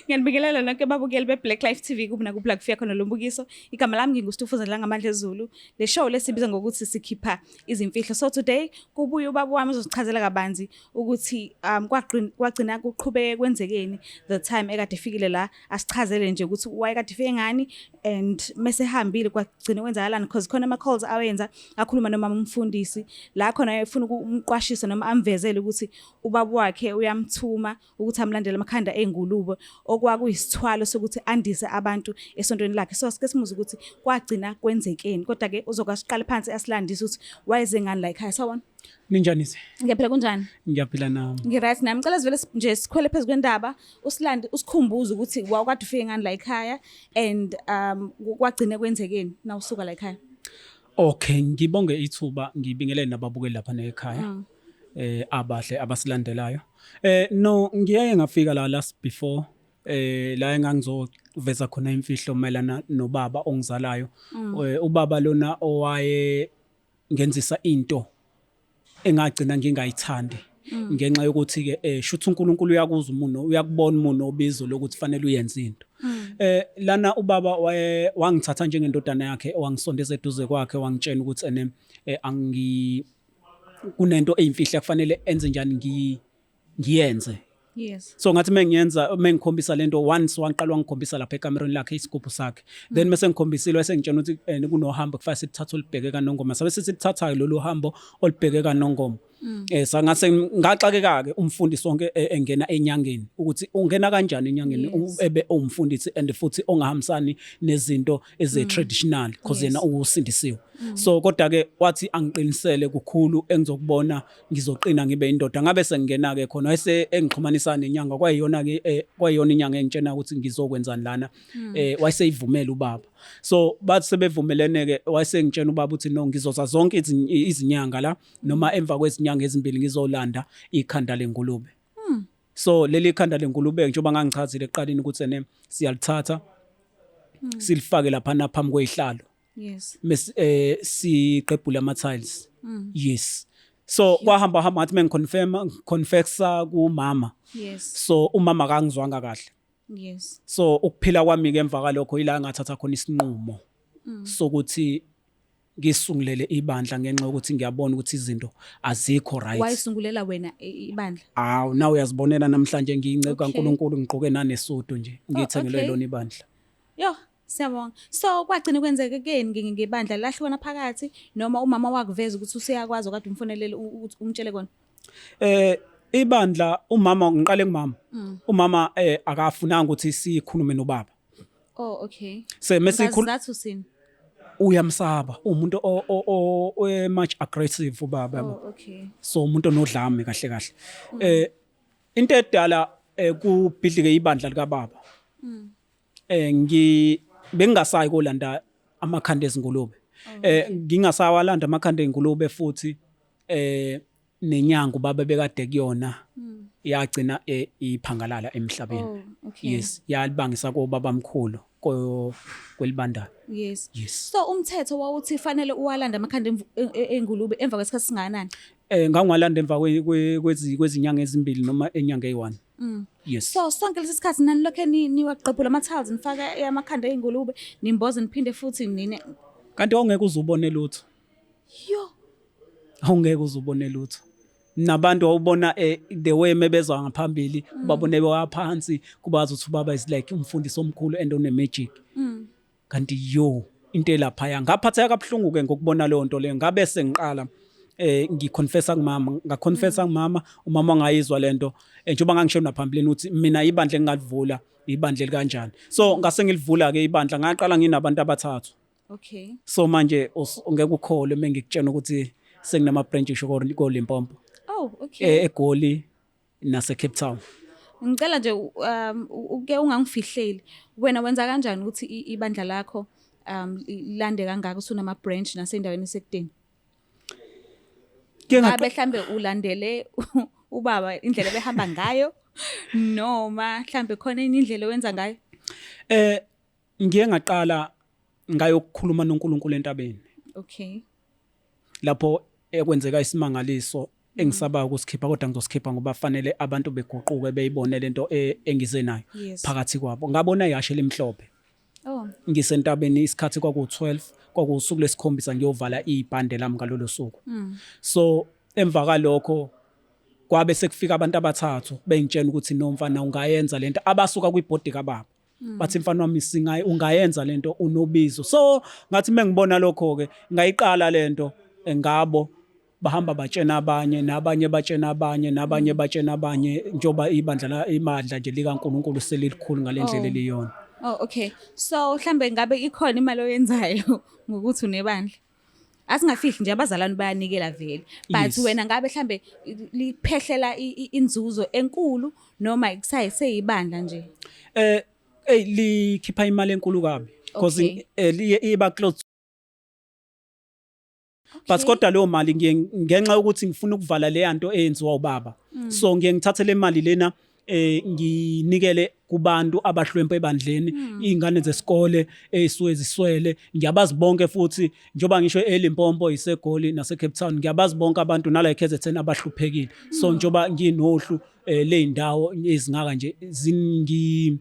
Ngiyanibingelela nonke babukeli be-Black Life TV kuphi nakuphi la kufika khona lo mbukiso. Igama lami nginguStufuza Dlangamandla Zulu. Le show lesibiza ngokuthi sikhipha izimfihlo. So today kubuye ubaba wami uzosichazela kabanzi ukuthi kwagcina kuqhubeke kwenzekeni the time ekade efikile la, asichazele nje ukuthi wayekade efike ngani and mese ehambile kwagcina kwenzakalani, because khona ama calls awenza akhuluma noma umfundisi la khona efuna ukumqwashisa noma amvezele ukuthi ubaba wakhe uyamthuma ukuthi amlandele amakhanda ey'ngulube, okwakuyisithwalo sokuthi andise abantu esontweni lakhe. So sike simuze ukuthi kwagcina kwenzekeni, kodwa-ke uzokwasiqale phansi asilandise ukuthi wayeze ngani la ekhaya. Sawubona. Ninjani se? Ngiyaphila, kunjani? Ngiyaphila nami. Ngi-right nami. Ngicela sivele nje sikhwele phezu kwendaba, usilande, usikhumbuze ukuthi wawukade ufike ngani la ekhaya and kwagcine kwenzekeni nawusuka la ekhaya. Okay, ngibonge ithuba, ngibingelele nababukeli lapha ekhaya. Abahle abasilandelayo. No, ngiye ngafika la last before la engangizoveza khona imfihlo mayelana nobaba ongizalayo. Ubaba lona owaye ngenzisa into engagcina ngingayithandi ngenxa yokuthi ke shuthi uNkulunkulu uyakuza umuntu, uyakubona umuntu obizo lokuthi fanele uyenze into. Lana ubaba waye wangithatha njengendodana yakhe, wangisondeza eduze kwakhe, wangitshela ukuthi ene angi kunento eyimfihlo kufanele enze njani, ngiyenze. So ngathi mengiyenza, mengikhombisa lento once, waqala wangikhombisa lapha ekamerweni lakhe isigubhu sakhe, then mase ngikhombisile wase ngitshela ukuthi kunohambo kufanele sithathe olubheke kaNongoma. Sabe sesithatha lolu hambo olubheke kaNongoma. Sangase ngaxakeka ke umfundisi wonke engena enyangeni, ukuthi ungena kanjani enyangeni ebe umfundisi and futhi ongahambisani nezinto eze traditional, because yena usindisiwe. So kodwa ke wathi angiqinisele kukhulu engizokubona, ngizoqina ngibe indoda. Ngabe sengingena ke khona, wayese engixhumanisa nenyanga, kwayiyona ke kwayiyona inyanga engitshena ukuthi ngizokwenzani lana. Wayeseyivumela ubaba, so bathi sebevumelene ke, wayesengitshena ubaba ukuthi no, ngizoza zonke izinyanga la noma emva kwezinyanga ezimbili ngizolanda ikhanda lengulube. So leli khanda lengulube, njengoba ngangichazile ekuqaleni ukuthi ene siyalithatha silifake lapha phambi kwezihlalo siqebhule ama tiles. Yes, so kwahamba hamba, ngathi mengiconfirm confessa kumama. So umama akangizwanga kahle. So ukuphila kwami ke emva kalokho ila ngathatha khona isinqumo sokuthi ngisungulele ibandla, ngenxa yokuthi ngiyabona ukuthi izinto azikho right. Wayisungulela wena ibandla? Awu, nawe uyazibonela namhlanje ngiyinceku kaNkulunkulu, ngigqoke nanesudu nje, ngithengelwe lona ibandla. Yo, siyabonga. So kwagcina kwenzeke keni ngebandla, lahlukana phakathi noma umama wakuveza ukuthi useyakwazi okade umfonelele ukuthi umtshele kona? Ibandla umama, ngiqale kumama. Umama akafunanga ukuthi sikhulume nobaba. Oh, okay. Se mesikhuluma Ngasizathu sini? Uyamsaba umuntu o much aggressive ubaba, yabo. Oh, okay. So umuntu onodlame kahle kahle. Into edala kubhidlike ibandla lika baba. Ngi bengingasayi kolanda amakhanda ezingulube. Ngingasawalanda amakhanda ezingulube futhi nenyanga ubaba bekade kuyona yagcina iphangalala emhlabeni. Oh, okay. Yes, yalibangisa kobaba mkhulu kwelibandana. Yes. So umthetho wawuthi fanele uwalanda amakhanda engulube emva kwesikhathi singakanani? Ngangiwalanda emva kwezinyanga ezimbili noma enyanga eyi-1. Yes. So sonke lesi sikhathi nanilokhe niwaqephula ama-tiles, nifaka amakhanda ey'ngulube, nimboze, niphinde futhi nine? Kanti awungeke uze ubone lutho. Yo. Awungeke uze ubone lutho. Nabantu wawubona the way mebezwa ngaphambili, ubabone bewaphansi, kubazi ukuthi ubaba is like umfundisi omkhulu and one magic. Kanti yo, into elaphaya ngaphatheka kabuhlungu ke ngokubona leyo nto leyo. Ngabe sengiqala ngiconfessa kumama, ngaconfessa kumama, umama wangayizwa lento, njengoba ngangisho naphambilini ukuthi mina ibandla engingalivula ibandla elikanjani. So ngase ngilivula ke ibandla, ngaqala nginabantu abathathu. So manje ungeke ukholwe mengikutshena ukuthi senginama branch ko Limpopo. Oh, okay. EGoli nase Cape Town. Ngicela nje uke ungangifihleli. Wena wenza kanjani ukuthi ibandla lakho lande kangaka, usunama branch nasendaweni esekudeni? Ke Ngabe mhlambe ulandele ubaba indlela behamba ngayo noma mhlambe khona enye indlela owenza ngayo? Ngiye ngaqala ngayokukhuluma noNkulunkulu entabeni. Lapho ekwenzeka isimangaliso. Engisabayo ukusikhipha, kodwa ngizosikhipha ngoba fanele abantu beguquke beyibone lento engize nayo phakathi kwabo. Ngabona ihashe elimhlophe. Ngisentabeni, isikhathi kwaku-12, kwakuwusuku lesikhombisa ngiyovala ibhande lami ngalolo suku. So emva kalokho kwabe sekufika abantu abathathu bengitshela ukuthi, "No mfana, ungayenza lento," abasuka kwibhodi kababa. Bathi, "Mfana wami, singayi, ungayenza lento, unobizo." So ngathi mengibona lokho ke ngayiqala lento. Ngabo bahamba batshena abanye, nabanye batshena abanye, nabanye batshena abanye, njengoba ibandla la, ibandla nje likaNkulunkulu selilikhulu ngalendlela eliyona. Oh, okay. So mhlambe ngabe ikhona imali oyenzayo ngokuthi unebandla? Asingafihli nje, abazalwane bayanikela vele. But wena ngabe mhlambe liphehlela inzuzo enkulu noma kusayiseyibandla nje? Hey, likhipha imali enkulu kabi because liye iba close, but kodwa leyo mali ngiye ngenxa yokuthi ngifuna ukuvala le yanto eyenziwa ubaba, so ngiye ngithathe le mali lena nginikele kubantu abahlwempu ebandleni, izingane zesikole ezisuke ziswele. Ngiyabazi bonke futhi, njengoba ngisho eLimpopo, iseGoli nase Cape Town, ngiyabazi bonke abantu nala eKZN abahluphekile. So njengoba nginohlu ley'ndawo ezingaka nje, zingi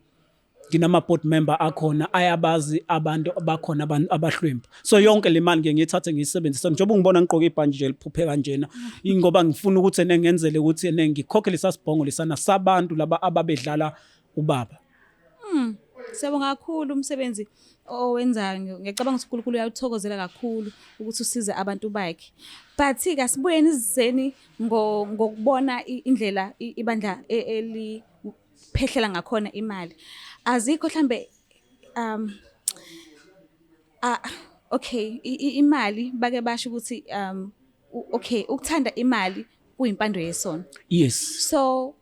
nginama board member akhona ayabazi abantu abakhona, abantu abahlwempu. So yonke le mali ngeke ngiyithathe ngiyisebenzise, njengoba ungibona ngigqoke ibhantshi nje liphuphe kanjena, ingoba ngifuna ukuthi ene ngenzele ukuthi ene ngikhokhe lesasibhongo lesana sabantu laba ababedlala ubaba. Siyabonga kakhulu umsebenzi owenzayo. Ngiyacabanga ukuthi uNkulunkulu uyawuthokozela kakhulu ukuthi usize abantu bakhe. But ke asibuyeni izeni ngokubona indlela ibandla eliphehlela ngakhona imali. Azikho mhlambe ah, okay, imali bake basho ukuthi okay, ukuthanda imali kuyimpando yesono. So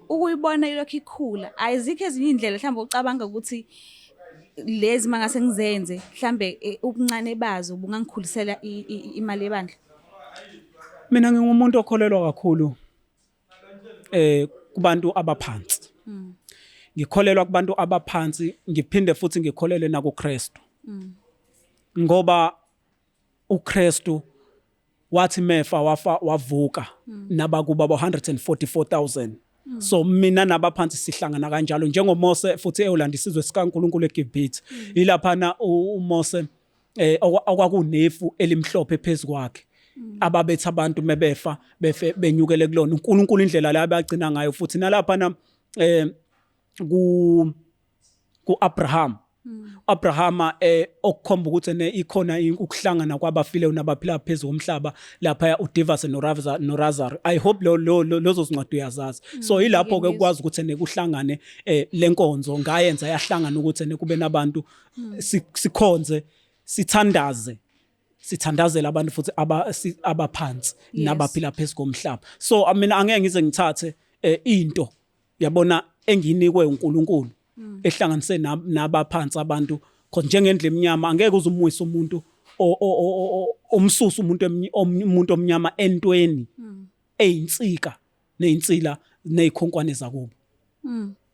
ukuyibona ilokhu ikhula, ayizikho ezinye indlela mhlawumbe ucabanga ukuthi lezi mangase ngizenze, mhlambe ubuncane bazo bungangikhulisela imali yebandla? Mina ngingumuntu okholelwa kakhulu kubantu abaphansi. Ngikholelwa kubantu abaphansi, ngiphinde futhi ngikholelwe nakuKristu. Ngoba uKristu wathi mefa wafa wavuka nabakuba bo 144,000. So mina nabaphansi sihlangana kanjalo, njengoMose futhi eyolanda isizwe sikaNkulunkulu eGibhithe. Ilaphana uMose okwakunefu elimhlophe phezukwakhe, ababetha abantu mebefa befe benyukele kulona uNkulunkulu, indlela la abagcina ngayo. Futhi nalapha na ku Abraham, Abrahama okukhomba ukuthi ne ikhona ukuhlangana kwabafile nabaphila phezulu komhlaba lapha, uDivas noRazar. I hope lo lozo zincwadi uyazazi. So ilapho ke ukwazi ukuthi ne kuhlangane lenkonzo ngayenza yahlangana ukuthi ne kube nabantu, sikhonze, sithandaze, sithandazela abantu futhi abaphansi nabaphila phezulu komhlaba. So mina angeke ngize ngithathe into yabona enginikwe uNkulunkulu ehlanganise nabaphansi abantu, cause njengendlu eminyama angeke uze umwise umuntu, omsusa umuntu, umuntu omnyama entweni eyinsika neyinsila nezikhonkwane zakubo.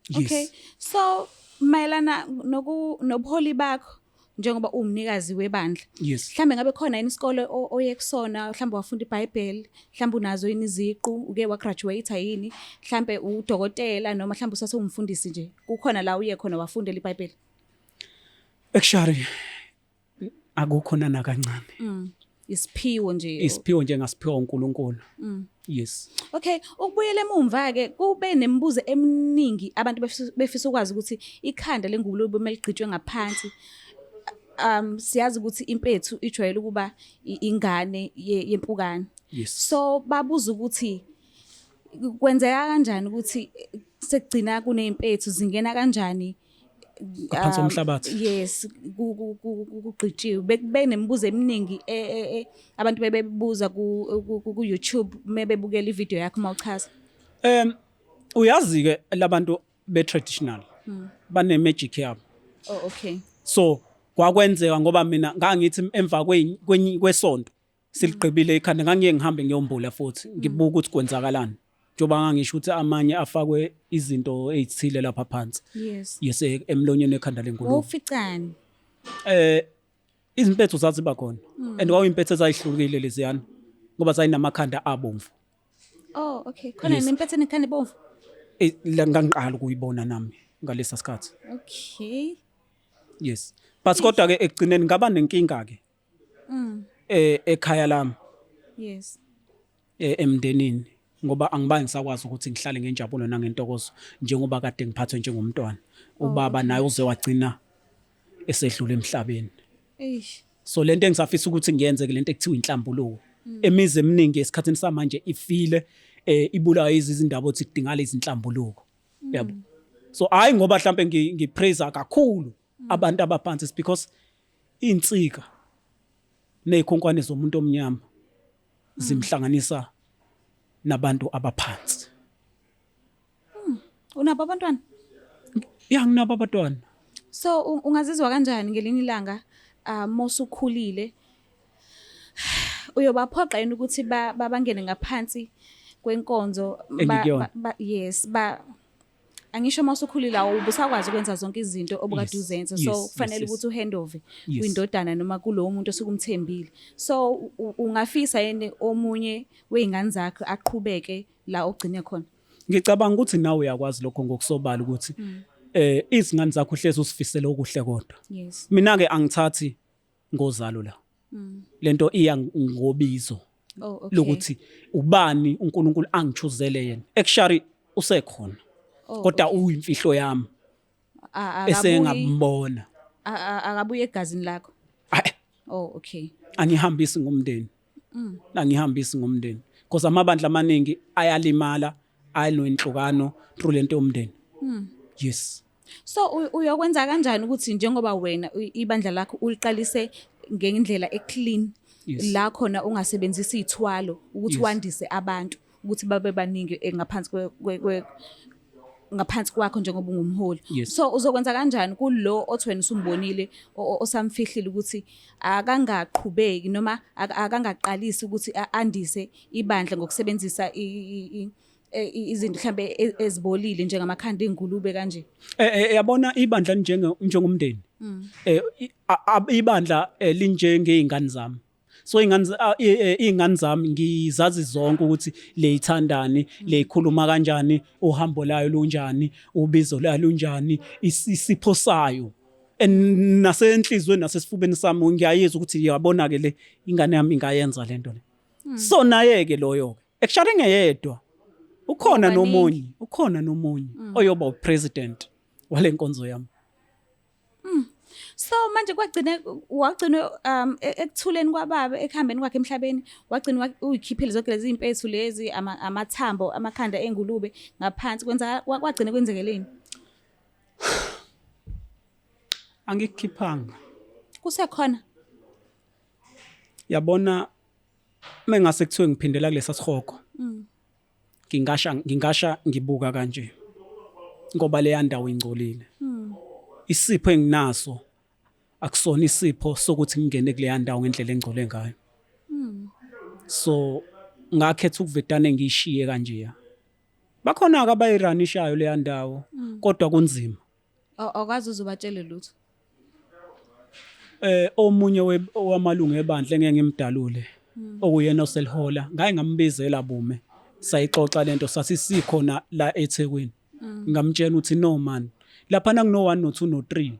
Yes. Okay. So mayelana noku nobuholi bakho njengoba uwumnikazi webandla. Mhlambe ngabe khona yini isikole oye kusona, mhlambe wafunda iBhayibheli, mhlambe unazo yini iziqu, uke wa graduate yini, mhlambe udokotela noma mhlambe usasewumfundisi nje? Kukhona la uye khona wafundela iBhayibheli? Actually akukho nana kancane. Isiphiwo nje. Isiphiwo nje ngasiphiwa uNkulunkulu. Yes. Okay, ukubuyela emumva ke kube nemibuzo eminingi, abantu befisa ukwazi ukuthi ikhanda lengulube kumele ligqitshwe ngaphansi. Siyazi ukuthi impethu ijwayele ukuba ingane yempukane. So babuza ukuthi kwenzeka kanjani ukuthi sekugcina kunezimpethu, zingena kanjani ngaphansi komhlabathi? Yes, kugqitshiwe. Bekube nemibuzo eminingi abantu bebebuza ku YouTube mebebukela ivideo yakho mawuchaza. Uyazi ke labantu be traditional bane magic yabo. Oh, okay. So kwakwenzeka ngoba mina ngangithi emva kwesonto siligqibile ikhanda, ngangiye ngihambe ngiyombula futhi ngibuka ukuthi kwenzakalani, njengoba ngangisho ukuthi amanye afakwe izinto ezithile lapha phansi. Yes, emlonyeni ekhanda lengulube. Wawuficani? Izimpethu zaziba khona, and kwakuyimpethu ezayihlukile leziyana ngoba zayinamakhanda abomvu. Oh, okay. Khona Yes. nempethe nekhanda ebomvu. La ngangiqala ukuyibona nami ngalesa sikhathi. Okay. Yes. But kodwa ke ekugcineni ngaba nenkinga ke. Ekhaya lami. Yes. Emndenini ngoba angibange ngisakwazi ukuthi ngihlale ngenjabulo nangentokozo njengoba kade ngiphathwe njengomntwana. Ubaba naye uze wagcina esedlula emhlabeni. Eish. So lento engisafisa ukuthi ngiyenze ke lento ekuthiwa inhlambuluko. Emizi eminingi esikhathini samanje ifile, ibulawa izindaba othi kudingala izinhlambuluko. Yabo. So hayi ngoba mhlambe ngipraise kakhulu abantu abaphansi, it's because insika nezikhonkwane zomuntu omnyama zimhlanganisa nabantu abaphansi. Unabo abantwana? Ya, nginabo abantwana. So ungazizwa kanjani ngelinye ilanga mosukhulile, uyobaphoqa yini ukuthi bangene ngaphansi kwenkonzo Engikuyona? Yes, ba angisho mawusukhulile awubusakwazi ukwenza zonke izinto obukade uzenza, so kufanele ukuthi uhandover kwindodana noma kulowo muntu osuke umthembile. So ungafisa yini omunye wey'ngane zakho aqhubeke la ogcine khona? Ngicabanga ukuthi nawe uyakwazi lokho ngokusobala ukuthi izingane zakho uhlezi usifisele okuhle kodwa. Mina ke angithathi ngozalo la. Lento iya ngobizo. Oh, okay. Lokuthi ubani uNkulunkulu angichuzele yena. Actually usekhona. Oh, Kodwa okay. uyimfihlo yami. Esengambona. Akabuye egazini lakho. Hayi. Oh, okay. Angihambisi ngomndeni. Angihambisi ngomndeni. Because amabandla amaningi ayalimala, ayinenhlukano through lento yomndeni. Yes. So uyokwenza kanjani ukuthi njengoba wena ibandla lakho uliqalise ngendlela eclean, la khona ungasebenzisi izithwalo ukuthi wandise abantu ukuthi babe baningi ngaphansi ngaphansi kwakho njengoba ungumholi. So uzokwenza kanjani kulo othi wena usumbonile osamfihlile ukuthi akangaqhubeki noma akangaqalisi ukuthi andise ibandla ngokusebenzisa izinto mhlambe ezibolile njengamakhanda engulube kanje? Yabona ibandla njengomndeni. Ibandla linjengezingane zami. So ingane zami ngizazi zonke ukuthi leyithandani, leyikhuluma kanjani, uhambo layo lunjani, ubizo layo lunjani, isipho sayo. And nasenhlizweni nasesifubeni sami ngiyayizwa ukuthi yabona ke le ingane yami ingayenza lento le. So naye ke loyo ke actually ngeyedwa ukhona Baningi. nomunye, ukhona nomunye oyoba upresident wale nkonzo yami. So manje kwagcine wagcina ekuthuleni kwababa, ekuhambeni kwakhe emhlabeni, wagcina uyikhiphile zonke lezi impethu lezi, amathambo, amakhanda engulube ngaphansi, kwagcina kwenzekeleni? Angikukhiphanga. Kusekhona. Yabona mengase kuthiwe ngiphindela kulesa sihogo. Ngingasha ngibuka kanje. Ngoba leya ndawo ingcolile. Isipho enginaso akusona isipho sokuthi ngingene kuleya ndawo ngendlela engcole ngayo. So ngakhetha ukuvedane ngiyishiye kanje. Bakhona ke abayiranishayo leya ndawo, kodwa kunzima. Awukwazi uzobatshele lutho. Omunye wamalungu ebandla engeke ngimdalule, okuyena oselihola, ngaye ngambizela bume, sayixoxa lento, sathi sikhona la eThekwini. Ngamtshela ukuthi no man, lapha na kuno 1 no 2 no 3.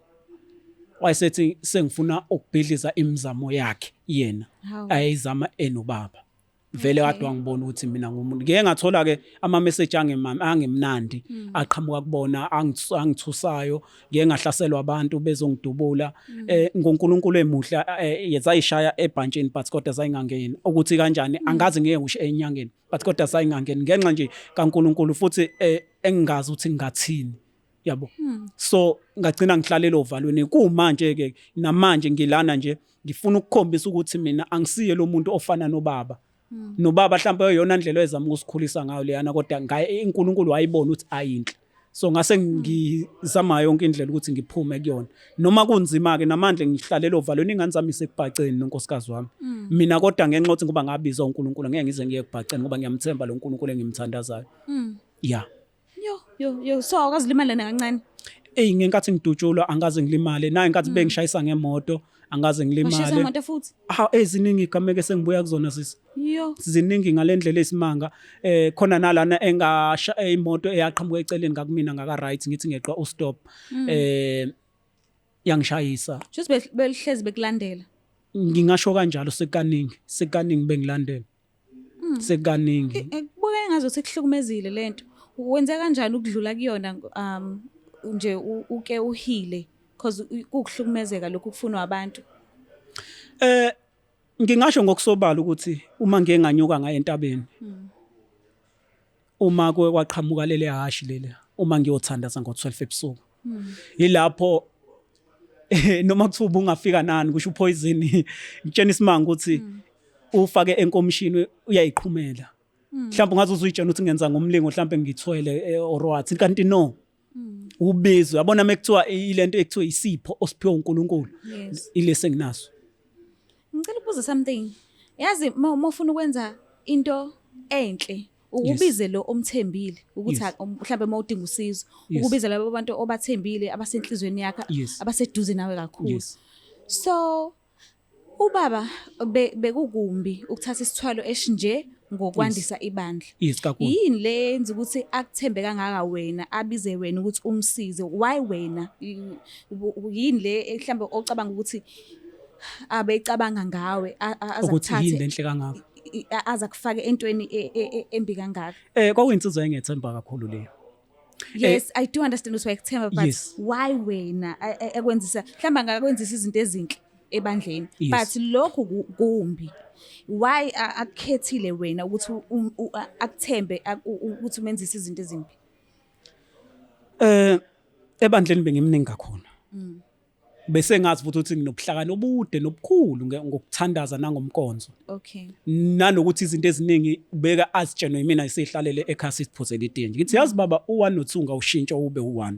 Wayesethi sengifuna ukubhidliza imizamo yakhe yena. Hawu. Ayizama enobaba. Vele kade wangibona ukuthi mina ngumuntu. Ngeke ngathola ke ama message angemnandi aqhamuka kubona, angithusayo. Ngeke ngahlaselwa abantu bezongidubula. NgoNkulunkulu emuhla, yezayishaya ebhantshini, but kodwa zayingangeni. Ukuthi kanjani angazi, ngeke ngisho enyangeni, but kodwa zayingangeni ngenxa nje kaNkulunkulu, futhi engingazi ukuthi ngingathini. Yabo. So ngagcina ngihlalela ovalweni. Kumanje ke namanje ngilana nje ngifuna ukukhombisa ukuthi mina angisiye lo muntu ofana nobaba. Nobaba mhlawumbe eyona ndlela ezama ukusikhulisa ngayo leyana, kodwa ngaye uNkulunkulu wayibona ukuthi ayinhle. So ngase ngizama yonke indlela ukuthi ngiphume kuyona. Noma kunzima ke namandla ngihlalela ovalweni, ingane zami isekubhaceni nonkosikazi wami. Mina kodwa ngenxa yokuthi ngoba ngabizwa uNkulunkulu ngeke ngize ngiye ekubhaceni ngoba ngiyamthemba lo Nkulunkulu engimthandazayo. Yeah. Yo, yo, yo, so awukazi ulimale nakancane? Ey, ngenkathi ngidutshulwa angaze ngilimale. Nayo inkathi bengishayisa ngemoto, Angaze Washisa ngilimale. imoto futhi? Ha, eziningi igameke sengibuya kuzona sisi. Yo. Ziningi ngalendlela esimanga. Khona nalana engasha imoto eyaqhamuka eceleni ngakumina ngaka right, ngithi ngeqa ustop. Yangishayisa. Just belihlezi bekulandela. Ngingasho kanjalo, sekaningi, sekaningi bengilandela. Sekaningi. Kubukeka ngazuthi kuhlukumezile lento. Wenze kanjani ukudlula kuyona nje uke uhile, because kukuhlukumezeka lokhu kufunwa abantu? Ngingasho ngokusobala ukuthi uma ngiye nganyuka ngaye entabeni, uma kuke kwaqhamuka leli hashi leli, uma ngiyothandaza ngo-12 ebusuku, yilapho noma kuthiwa ubungafika nani kusho upoison, ngitshena isimanga ukuthi ufake enkomishini uyayiqhumela. Mhlawumbe ungaze uzuyitshela ukuthi ngenza ngomlingo, mhlawumbe ngithwele or what, kanti no, ubizwe yabona mekuthiwa ilento ekuthiwa isipho osiphiwe uNkulunkulu. Ilese enginaso. Ngicela ukubuza something. Yazi uma ufuna ukwenza into enhle, ukubize lo omthembile ukuthi mhlawumbe uma udinga usizo, ukubize labo bantu obathembile, abasenhlizweni yakho, abaseduze nawe kakhulu. So ubaba bekukumbi ukuthatha isithwalo esinje ngokwandisa ibandla. Yes, kakhulu. Yini le yenza ukuthi akuthembe kangaka wena, abize wena ukuthi umsize? Why wena? Yini le mhlambe ocabanga ukuthi abecabanga ngawe aza ukuthi yini kuthathe lenhle kangaka aza kufake entweni embi kangaka? Kwakuyinsizwa engethemba kakhulu leyo. Yes, I do understand ukuthi wayekuthemba, but why wena ekwenzisa, mhlawumbe angakwenzisa izinto ezinhle ebandleni, but lokhu kumbi, why akukhethile wena ukuthi akuthembe ukuthi umenzise izinto ezimbi? Ebandleni bengimningi kakhulu. Bese ngazi futhi ukuthi nginobuhlakani obude nobukhulu ngokuthandaza nangomkonzo. Nanokuthi izinto eziningi ubeka azitshenwe yimina, isihlalele ekhaya sisiphuzela itiye nje. Ngithi yazi baba, u1 no2 ngawushintsha ube u1,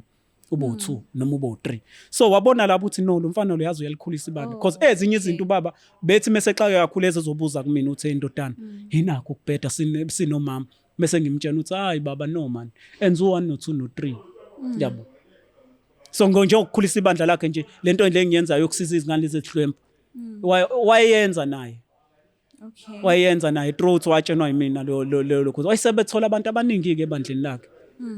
ube u2 noma ube u3. So wabona lapho ukuthi no, lo mfana lo yazi uyalikhulisa ibandla, because ezinye izinto baba bethi mase xake kakhulu ezozobuza kumina uthi indodana inakho ukubheda sinomama, bese ngimtshela ukuthi hayi baba, no man, enza u1 no2 no3, yabo. So nje ukukhulisa ibandla lakhe nje, lento le engiyenzayo yokusiza izingane lezi ezihlwempu, wayenza naye. Wayenza naye through watshenwa yimina lo lo lo lokho, wayesebethola abantu abaningi ke ebandleni lakhe.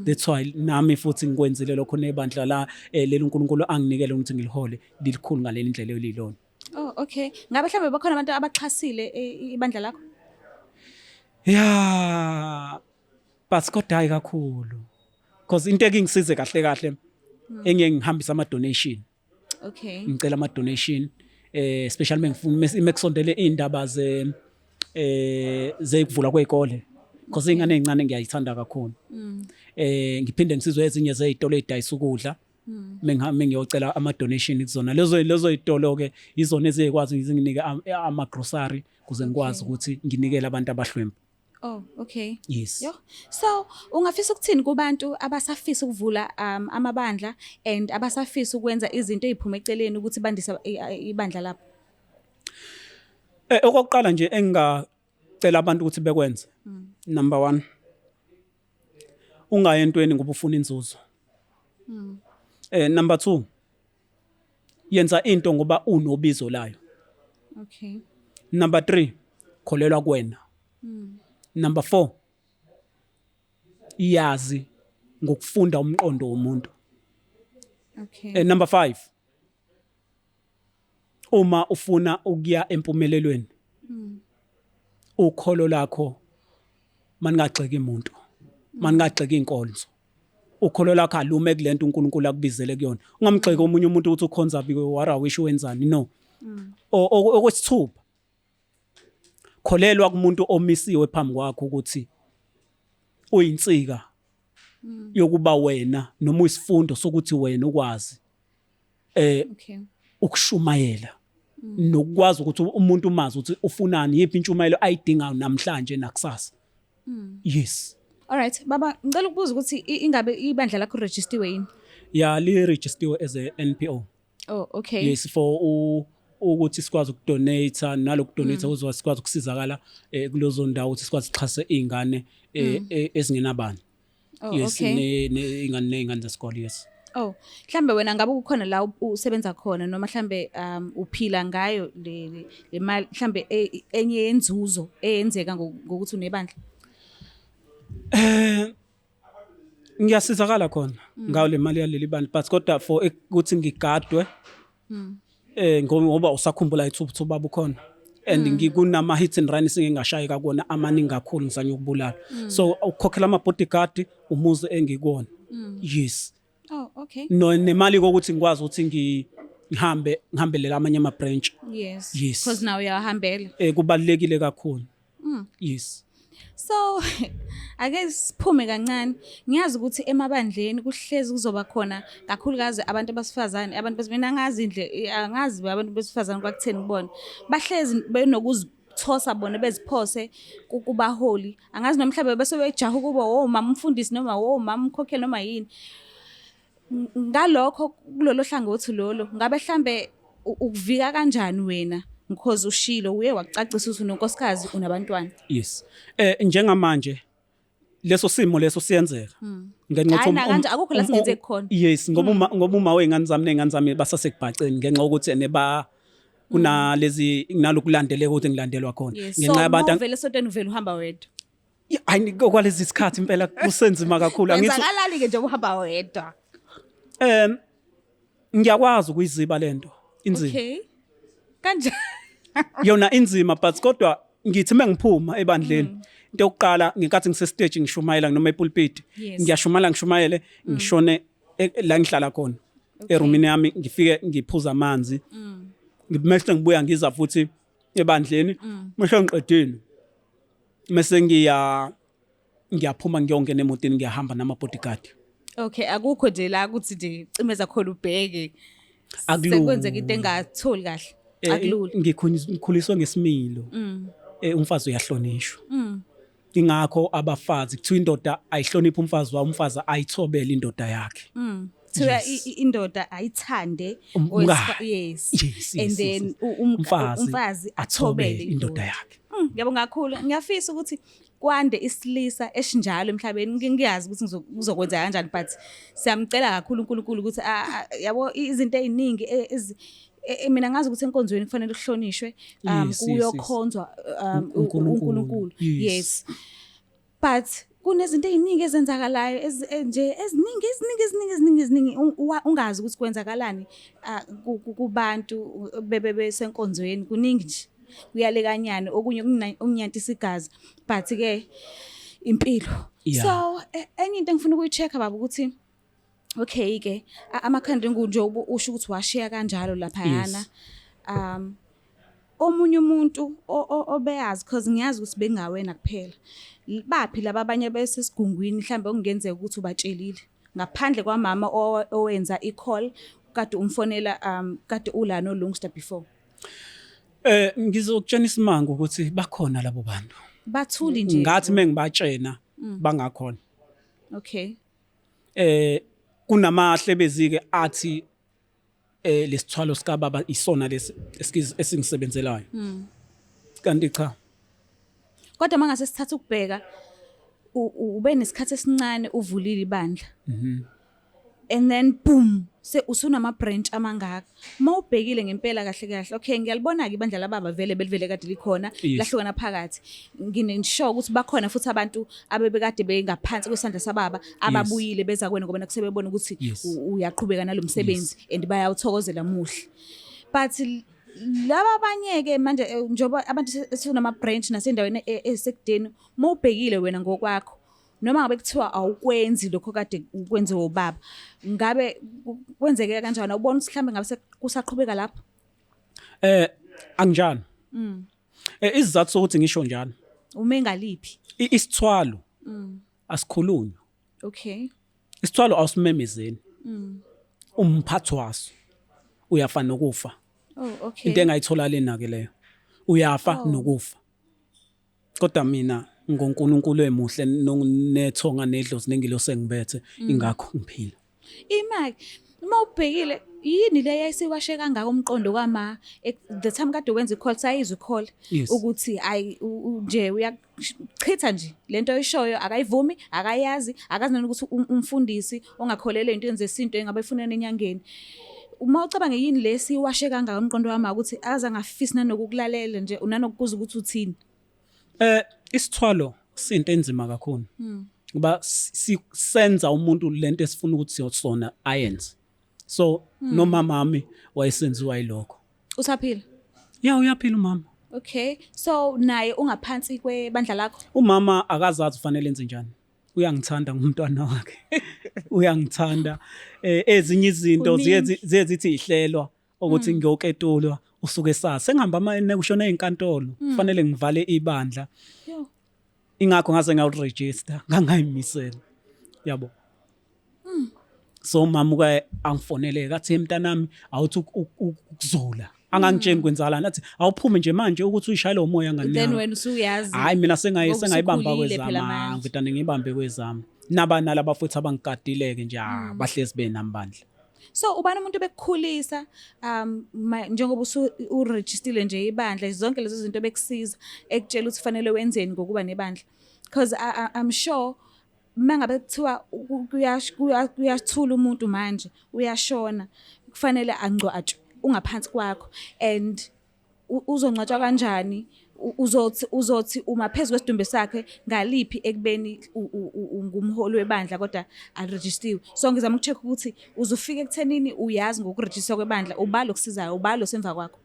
That's why nami futhi ngikwenzile lokho nebandla la leli uNkulunkulu anginikele ukuthi ngilihole lilikhulu ngaleli ndlela elilona. Oh, okay. Ngabe mhlawumbe bakhona abantu abaxhasile ibandla lakho? Yeah, but kodwa hayi kakhulu, because into ekingisize kahle kahle engiye ngihambisa ama donation. Ngicela ama donation, especially mengifuna mekusondele indaba ze zekuvula kwezikole, because ingane ezincane ngiyayithanda kakhulu. Ngiphinde ngisizwe ezinye zezitolo ezidayisa ukudla, mengihambe ngiyocela ama donation kuzona lezo zitolo ke, izona ezikwazi zinginike ama grocery kuze ngikwazi ukuthi nginikele abantu abahlwempu. Oh, okay. Yes. Yo. So, ungafisa ukuthini kubantu abasafisa ukuvula amabandla and abasafisa ukwenza izinto eziphuma eceleni ukuthi bandise ibandla lapho? Okokuqala nje engingacela abantu ukuthi bekwenze. Number 1, ungayi entweni ngoba ufuna inzuzo. Number 2, yenza into ngoba unobizo layo. Number 3, kholelwa kuwena. Number 4, iyazi ngokufunda umqondo womuntu. Number 5, uma ufuna ukuya empumelelweni, ukholo lakho maningagxeki umuntu, maningagxeki inkonzo, ukholo lakho alume kulento uNkulunkulu akubizele kuyona. Ungamgxeki omunye umuntu ukuthi ukhonza phi, wara wish wenzani, no. Okwesithupha, kholelwa kumuntu omisiwe phambi kwakho ukuthi uyinsika yokuba wena noma uyisifundo sokuthi wena ukwazi ukushumayela nokukwazi ukuthi umuntu umazi ukuthi ufunani, yiphi intshumayelo ayidingayo namhlanje nakusasa. Yes. Alright, baba, ngicela ukubuza ukuthi ingabe ibandla lakho registiwe yini? Ya, li registiwe as a NPO. Oh, okay. Yes, for ukuthi sikwazi ukudonate, nalokudonate ukuze sikwazi ukusizakala kulezo ndawo, ukuthi sikwazi ukuxhasa izingane ezingenabani. Oh, Yes. okay. Ne ingane, nezingane zesikole, yes. Oh, mhlambe wena ngabe kukhona la usebenza khona noma mhlambe uphila ngayo le mali mhlambe enye yenzuzo eyenzeka ngokuthi unebandla? Ngiyasizakala khona ngayo le mali yaleli bandla, but kodwa for ukuthi ngigadwe ngoba usakhumbula ithuphu baba ukhona and ngikunama hit and run singengashayeka kuona amaningi kakhulu, ngizanye ukubulala, so ukukhokhela ama bodyguard umuzi engikuwona, yes. Oh, okay. No, nemali kokuthi ngikwazi ukuthi ngihambe ngihambele amanye ama branch. Yes. Because now uyahambela. Kubalekile kakhulu, yes. So ake siphume kancane. Ngiyazi ukuthi emabandleni kuhlezi kuzoba khona kakhulukazi abantu abasifazane, abantu mina angazi indle, angazi abantu besifazane kwakutheni kubona. Bahlezi benokuzithosa bona beziphose kubaholi. Angazi noma mhlawumbe bese bejaha ukuba omama umfundisi noma omama umkhokheli noma yini. Ngalokho kulolo hlangothi lolo ngabe mhlambe ukuvika kanjani wena, because ushilo uye wakucacisa ukuthi unonkosikazi, unabantwana? Yes, njengamanje leso simo leso siyenzeka ngenxa Hhayi, nakanje akukho la singenzeki khona. Yes, ngoba uma wey'ngane zami ney'ngane zami basasekubhaceni ngenxa yokuthi ene ba kunalezi nalokulandeleka ukuthi ngilandelwa khona. So ngenxa yabantu uma uvele esontweni uvele uhamba wedwa? Hayi, kwalezi sikhathi impela kusenzima kakhulu, angithi. Kwenzakalani-ke nje uhamba wedwa? Ngiyakwazi ukuyiziba lento inzima. Okay, kanjani? Yona inzima, but kodwa ngithi mengiphuma ebandleni, into yokuqala ngenkathi ngise stage ngishumayela noma epulpit, ngiyashumayela, ngishumayele, ngishone la ngihlala khona erumini yami, ngifike ngiphuza amanzi, ngimehlo ngibuya ngiza futhi ebandleni mehlo ngiqedile, mase ngiyaphuma ngiyongena emotini, ngiyahamba nama bodyguard. Okay, akukho nje la kuthi nje cimeza khona ubheke Akulula. sekwenzeka into engatholi kahle? Akulula. Ngikhuliswe ngesimilo, umfazi uyahlonishwa, ingakho abafazi kuthiwa indoda ayihloniphe umfazi wayo, umfazi ayithobele indoda yakhe. Kuthiwa indoda ayithande Umkayo. Yes. Yes, And then umfazi umfazi athobele athobele indoda yakhe. Ngiyabonga kakhulu. Ngiyafisa ukuthi kwande isilisa esinjalo emhlabeni. Ngiyazi ukuthi kuzokwenzeka kanjani, but siyamcela kakhulu uNkulunkulu ukuthi yabo izinto eziningi mina ngazi ukuthi enkonzweni kufanele kuhlonishwe kuyokhonzwa uNkulunkulu. uNkulunkulu. Yes. But kunezinto eziningi ezenzakalayo nje eziningi eziningi eziningi eziningi eziningi ungazi ukuthi kwenzakalani kubantu bebe besenkonzweni, kuningi nje kuyalekanyana, okunye okunyantisa igazi, but ke impilo. So enye into engifuna ukuyi-check-a baba ukuthi okay ke amakhanda nje usho ukuthi washiya kanjalo laphayana, omunye umuntu obeyazi, because ngiyazi ukuthi bengawena kuphela, baphi laba abanye besesigungwini mhlambe okungenzeka ukuthi ubatshelile ngaphandle kwamama owenza i-call kade umfonela kade ula no Lungster before? Ngizokutshena isimanga ukuthi bakhona labo bantu. Bathuli nje. Ngathi mengibatshena bangakhona. Kunamahlebezi ke athi lesithwalo sika baba isona lesi esingisebenzelayo. Kanti cha. Kodwa mangase sithatha ukubheka ube nesikhathi esincane uvulile ibandla. And then boom, se usunama branch amangaka. Mawubhekile ngempela kahle kahle. Okay, ngiyalibona ke ibandla lababa vele belivele kade likhona, lahlukana phakathi. Ngine sure ukuthi bakhona futhi abantu abebekade bengaphansi kwesandla sababa ababuyile beza kuwena ngoba nakusebebona ukuthi uyaqhubeka nalomsebenzi and bayawuthokozela, muhle. But laba abanye ke manje njengoba abantu sekunama branch nasendaweni esekudeni, mawubhekile wena ngokwakho, noma ngabe kuthiwa awukwenzi lokho kade ukwenziwa ubaba, ngabe kwenzeke kanjani? Awubona ukuthi mhlambe ngabe kusaqhubeka lapho? Anginjalo. Isizathu sokuthi ngisho njalo. Ume ngaliphi? Isithwalo asikhulunywa. Isithwalo awusimemezeli. Umphathi waso uyafa nokufa. Oh, okay. Into engayithola lena ke leyo. Uyafa nokufa. Kodwa mina ngoNkulunkulu emuhle nethonga nedlozi nengilo sengibethe, ingakho ngiphila. Imali. Uma ubhekile yini le yayisiwashe kangaka umqondo kwama the time kade wenza i-call, sayizwa i-call ukuthi ayi nje uyachitha nje lento oyishoyo, akayivumi, akayazi, akazi nanokuthi umfundisi ongakholelwa ey'ntweni zesintu engabe efunana enyangeni. Uma ucabanga, yini le siwashe kangaka umqondo wama ukuthi aze angafisi nanokukulalela nje nanokukuza ukuthi uthini? Isithwalo sinto enzima kakhulu. Ngoba senza umuntu lento esifuna ukuthi siyosona ayenze. So nomama wami wayesenziwa yilokho. Usaphila? Ya, uyaphila umama. Okay, so naye ungaphansi kwebandla lakho? Umama akazazi ufanele enze njani. Uyangithanda ngumntwana wakhe. Uyangithanda. Ezinye izinto ziye zithi ihlelwa ukuthi ngiyoketulwa, usuke sasa sengihamba ama kushona ezinkantolo, kufanele ngivale ibandla. Ingakho ngaze ngawuregister, ngangayimisela, yabo. So mama uke angifonele, kathi, "Mntanami, awuthi ukuzula." Angangitsheni kwenzakalani, athi awuphume nje manje ukuthi uyishayele umoya ngani. Then wena usuyazi. Hayi, mina sengayi Ngoba sengayibamba usukhulile phela kwezama manje. Ngidane ngibambe kwezami naba nalaba futhi abangigadile-ke nje, bahlezi benambandla. So ubani umuntu bekukhulisa njengoba usu uregistile nje ibandla, zonke lezo zinto bekusiza ekutshela ukuthi fanele wenzeni ngokuba nebandla? Because I'm sure mangabe kuthiwa kuyathula umuntu manje uyashona, kufanele angcwatshwe, ungaphansi kwakho and uzongcwatshwa kanjani? Uzothi uma phezu kwesidumbu sakhe ngaliphi ekubeni ungumholi webandla kodwa alirejistiwe? So ngizama ukucheck ukuthi uzufika ekuthenini uyazi ngokurejistwa kwebandla, ubalo kusizayo, ubalo semva kwakho.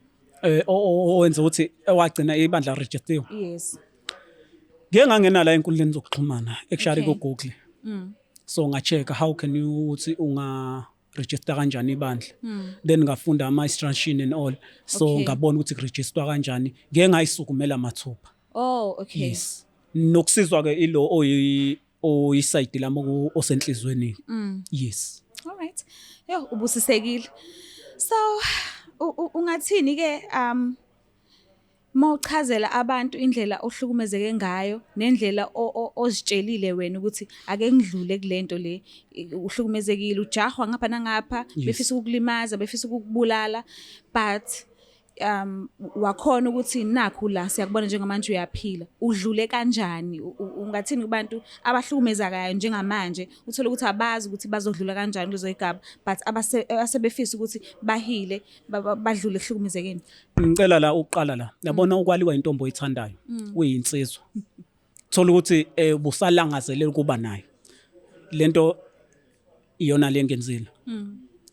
Owenza ukuthi wagcina ibandla registiwe? Yes. Ngike ngangena la enkundleni zokuxhumana, actually ku-Google. So nga-check how can you ukuthi unga register kanjani ibandla, then ngafunda ama-instruction and all, so ngabona ukuthi kurejistwa kanjani. Ngeke ngayisukumela mathupha. Oh, okay. Yes, nokusizwa ke ilo oyisayidi lami osenhlizweni, yes. All right. Yo, ubusisekile. So ungathini ke mawuchazela abantu indlela ohlukumezeke ngayo nendlela ozitshelile wena ukuthi ake ngidlule kulento le, uhlukumezekile, ujahwa ngapha nangapha, befisa ukukulimaza, befisa ukukubulala, but wakhona ukuthi nakhu la siyakubona njengamanje uyaphila, udlule kanjani? Ungathini kubantu abahlukumezakayo njengamanje, uthole ukuthi abazi ukuthi bazodlula kanjani kulezo igaba, but asebefisa ukuthi bahile, badlule ehlukumezekeni? Ngicela la uqala la, yabona, ukwaliwa intombi oyithandayo uyinsizwa, thola ukuthi ubusalangazelela ukuba nayo lento, iyona le ngenzile.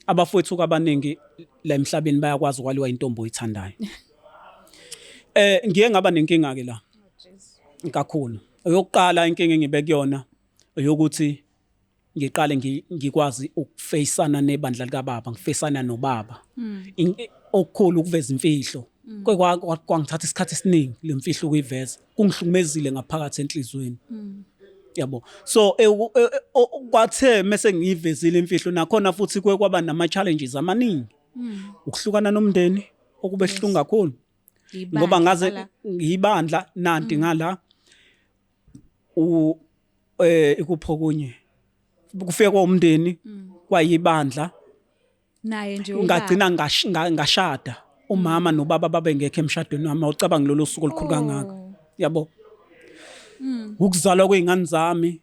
Abafowethu abaningi la emhlabeni bayakwazi ukwaliwa intombi oyithandayo. Ngiye ngaba nenkinga ke la kakhulu. Eyokuqala inkinga engibe kuyona eyokuthi ngiqale ngikwazi ukufeyisana nebandla likababa, ngifeyisana nobaba. Okukhulu ukuveza imfihlo. Kwangithatha isikhathi esiningi le mfihlo ukuyiveza. Kungihlukumezile ngaphakathi enhlizweni. Yabo. So kwathe mase ngiyivezile imfihlo, nakhona futhi kuye kwaba nama challenges amaningi. Ukuhlukana nomndeni okube buhlungu kakhulu. Ngoba ngaze ngibandla nanti ngala u ikupho kunye kufike komndeni kwayibandla. Naye nje. Ngagcina ngashada, umama nobaba babengekho emshadweni wami. Awucabanga lolu suku olukhulu kangaka. Yabo, ukuzalwa kwey'ngane zami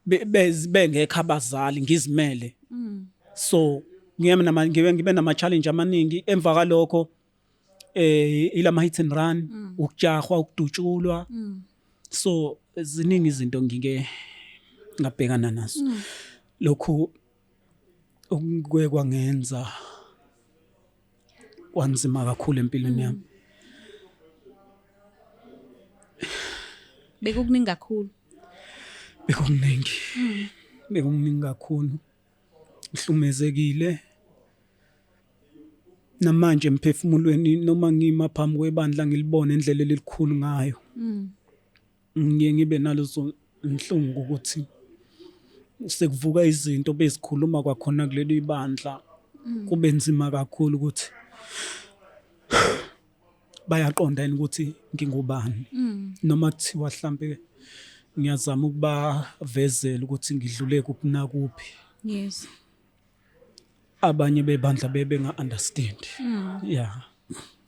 bengekho abazali, ngizimele. So ngibe nama challenge amaningi emva kalokho, ilama hit and run, ukujahwa, ukudutshulwa. So ziningi izinto ngike ngabhekana nazo. Lokhu okuke kwangenza kwanzima kakhulu empilweni yami. Bekukuningi kakhulu. Bekukuningi, bekukuningi kakhulu. Ngihlukumezekile namanje emphefumulweni, noma ngima phambi kwebandla ngilibone indlela elikhulu ngayo, ngiye ngibe nalezo inhlungu ukuthi sekuvuka izinto bezikhuluma kwakhona kuleli bandla. Kube nzima kakhulu ukuthi bayaqonda yini ukuthi ngingubani, noma kuthiwa mhlambe ngiyazama ukubavezela ukuthi ngidlule kuphi nakuphi. Abanye bebandla bebenga understand. Yeah.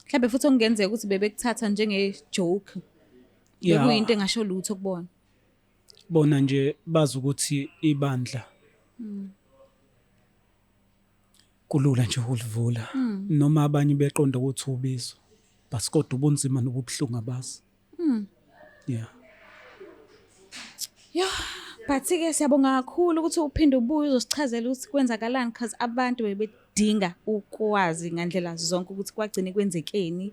Mhlawumbe futhi okungenzeka ukuthi bebekuthatha njenge joke. Yeah. Bekuyinto engasho lutho kubona. Bona nje bazi ukuthi ibandla kulula nje ukulivula noma abanye beqonda ukuthi ubizo, but kodwa ubunzima nobubuhlungu abazi. Yeah. Yo, but ke siyabonga kakhulu ukuthi uphinde ubuye uzosichazela ukuthi kwenzakalani, because abantu bebedinga ukwazi ngandlela zonke ukuthi kwagcine kwenzekeni.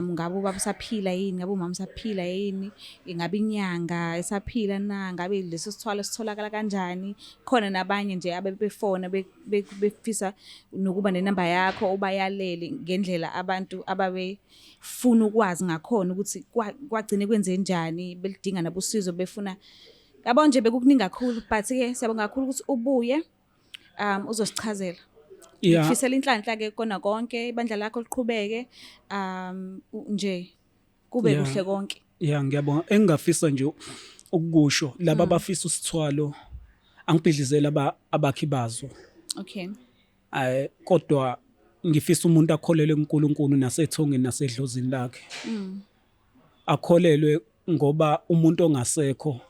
Ngabe ubaba usaphila yini, ngabe umama usaphila yini, ngabe inyanga esaphila na, ngabe leso sithwalo sitholakala kanjani. Khona nabanye nje abebefona befisa nokuba nenamba yakho ubayalele ngendlela abantu ababefuna ukwazi ngakhona ukuthi kwagcine kwenze njani, belidinga nabosizo befuna. Yabo nje bekukuningi kakhulu, but ke siyabonga kakhulu ukuthi ubuye uzosichazela. Ngikufisela inhlanhla ke kona konke, ibandla lakho liqhubeke nje kube kuhle konke. Yeah, ngiyabonga. Engingafisa nje ukukusho, laba abafisa usithwalo, angibhidlizela abakhi bazo. Ay, kodwa ngifisa umuntu akholelwe kuNkulunkulu nasethongeni nasedlozini lakhe. Akholelwe ngoba umuntu ongasekho,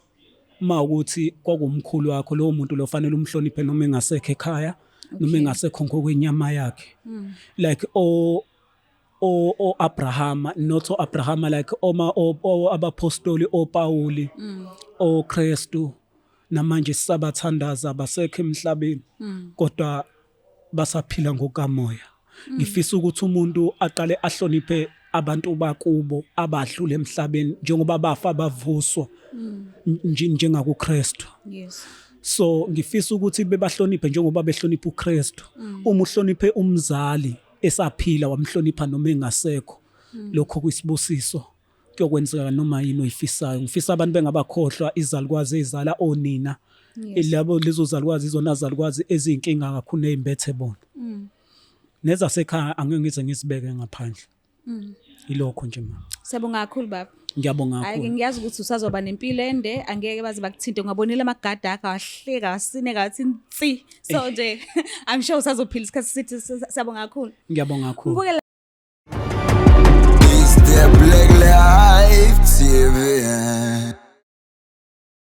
uma ukuthi kwakumkhulu wakho lowo muntu lo, fanele umhloniphe noma engasekho ekhaya, noma engasekho ngokwenyama yakhe. Like o Abraham, not o Abraham, like oma o abapostoli, oPauli, oKristu, namanje sisabathandaza, basekho emhlabeni kodwa basaphila ngokamoya. Ngifisa ukuthi umuntu aqale ahloniphe abantu bakubo abadlule emhlabeni, njengoba bafa bavuswa njengakuKristu. So ngifisa ukuthi bebahloniphe njengoba behlonipha uKristu. Uma uhloniphe umzali esaphila, wamhlonipha noma engasekho, lokho kuyisibusiso, kuyokwenzeka noma yini oyifisayo. Ngifisa abantu bengabakhohlwa izalukwazi ezizala onina. Labo lezo zalukwazi izona zalukwazi eziyinkinga kakhulu nezimbethe bona. Nezasekhaya angeke ngize ngizibeke ngaphandle. Ilokho nje, ma. Siyabonga kakhulu, baba. Ngiyabonga Hayi, kakhulu. ngiyazi ukuthi usazoba nempilo ende, angeke baze bakuthinte. Ungabonile amagada akho awahleka, wasineka, wathi nsi. So nje I'm sure usazophila isikhathi sithi. Siyabonga kakhulu. Ngiyabonga kakhulu. Mbukela.